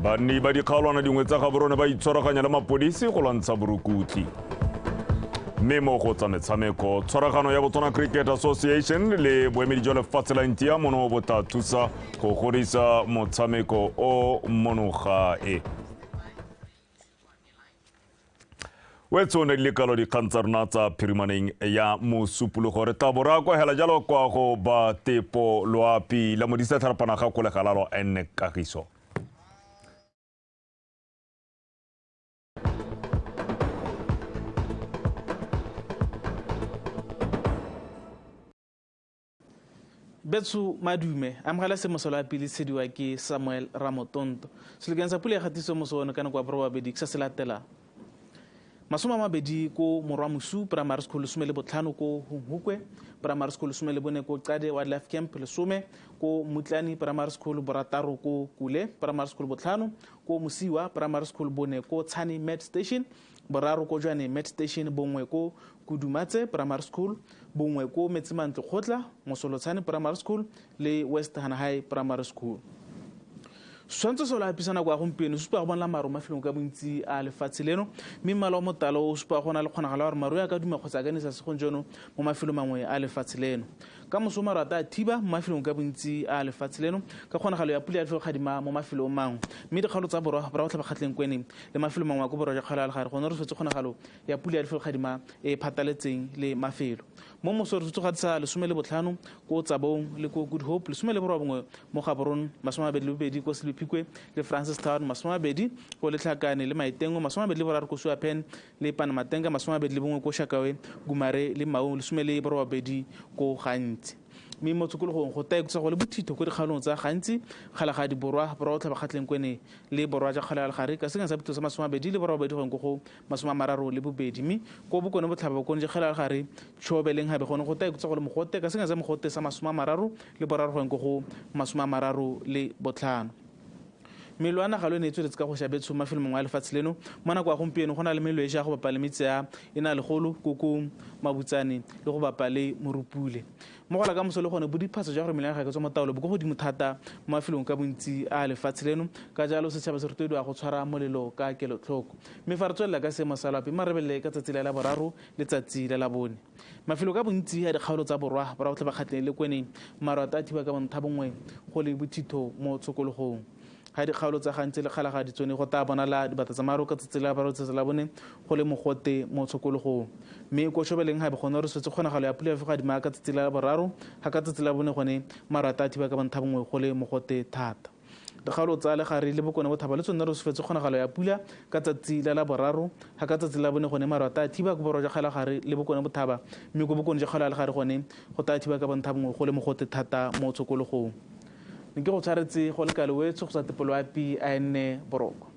Banni ba dikgaolwana dingwe tsa Gaborone ba itshwaraganya le mapodisi go lwantsha borukutlhi. Mme mo go tsa metshameko, tshwaragano ya Botswana Cricket Association le boemedi jwa lefatshe la India mono bo tla thusa go godisa motshameko o mono gae. Wetso ne le kalo dikgang tsa rona tsa phirimaneng ya mosupologo. Re tla bo re kwa hela jalo kwa go ba Tepo Loapi la modisa tlharapana ga kolegalalo enne kagiso. Betsu madume amogela semosolo a pele tshediwa ke Samuel Ramotonto. Selekeng sa pula ya kgatiso moso ono ka nako ya borobabedi ke sa se latelang. 20 ko Morwamosu Primary School, 15 ko Hungukwe Primary School, 14 ko Qade Wildlife Camp, 10 ko Mutlani Primary School, 6 ko Kule Primary School, 5 ko Mosiwa Primary School, 4 ko Tshane Med Station, 3 ko Jwane Med Station, 1 ko Kudumatse Primary School, 1 ko Metsimantlo Kgotla, Mosolotshane Primary School le West Hanahai Primary School. Setshwantsho se o lapisa nako ya gompieno se supa go bona maru mafelong ka bontsi a lefatshe leno, mme mmala wa motala o supa go na le kgonagalo ya gore maru a ka duma kgotsa a ka nesa segong jono mo mafelong mangwe a lefatshe leno. Ka moso maru a tla thiba mo mafelong ka bontsi a lefatshe leno ka kgonagalo ya pula ya lefelo gadima mo mafelong mangwe, mme dikgaolo tsa borwa borwa botlhaba kgwatleng le mafelo mangwe a ko borwa jwa kgaolo ya legare gone re tshwetse kgonagalo ya pula ya lefelo gadima e phataletseng le mafelo. Mo moso re tshwetse go gatisa 15 ko Tsabong le ko Good Hope, 19 mo Gaborone, 22 ko Selebi Phikwe le Francistown, 20 ko Letlhakane le Maitengo, 23 ko Suapen le Panamatenga, 21 ko Shakawe, Gumare le Maung, 18 ko Gantsi. Mme mo tshokologong go taekutsa go le bothitho ko dikgaolong tsa Gantsi, Kgalagadi Borwa, Borwa botlhaba kgatleng kwene le Borwa jwa kgaolo ya legare ka sekeng sa bothitho sa 28 go go 32, mme ko bokone botlhaba bokone jwa kgaolo ya legare Chobe le Nhabe gone go taekutsa go le mogote ka sekeng sa mogote sa 33 go go 35. Melo a naga le e tsweletse ka go shabetsho mafelo mangwe a lefatshe leno. Mo nako ya gompieno go na le melo e ja go bapa le metse ya e na legolo Kokong, Mabutsane le go bapa le Morupule. Mo go la ka moso le gone bodiphatsa jwa gore melo ya ga ke tswa mo taolo bo ko godimo thata mo mafelong ka bontsi a lefatshe leno, ka jalo setšhaba se rotloediwa go tshwara molelo ka kelotlhoko. Mme fa re tswelela ka seemo sa loapi marebelele ka tsatsi la laboraro le tsatsi la labone. Mafelo ka bontsi a dikgaolo tsa borwa borwa botlhaba kgatleng le kweneng maru a tla thiba ka bontlhabongwe go le bothitho mo tshokologong. Ga dikgaolo tsa Gantsi le Kgalagadi tsone go tla bonala dibata tsa maru ka tsatsi la boraro tsatsi la bone go le mogote mo tshokologong. Mme ko Shobeleng gape gone re swetse kgonagalo ya pula ya gadima ka tsatsi la boraro ga ka tsatsi la bone gone maru a tla thiba ka bontlhabongwe go le mogote thata. Dikgaolo tsa legare le bokone bothaba le tsone re swetse kgonagalo ya pula ka tsatsi la laboraro ga ka tsatsi la bone gone maru a tla thiba ko borwa jwa Kgalagadi le bokone bothaba, mme ko bokone jwa kgaolo ya legare gone go tla thiba ka bontlhabongwe go le mogote thata mo tshokologong. Ke go tshwaretse go le kalo wetso go sa Tepoloapi a enne boroko.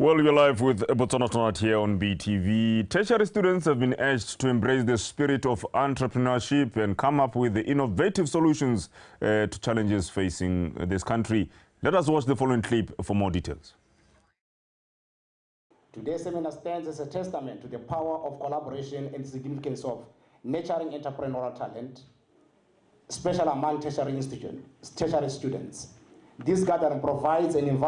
Well, you're live with Botswana Tonight here on BTV. Tertiary students have been urged to embrace the spirit of entrepreneurship and come up with the innovative solutions to challenges facing this country. Let us watch the following clip for more details. Today's seminar stands as a testament to the power of collaboration and the significance of nurturing entrepreneurial talent, especially among tertiary students. This gathering provides an environment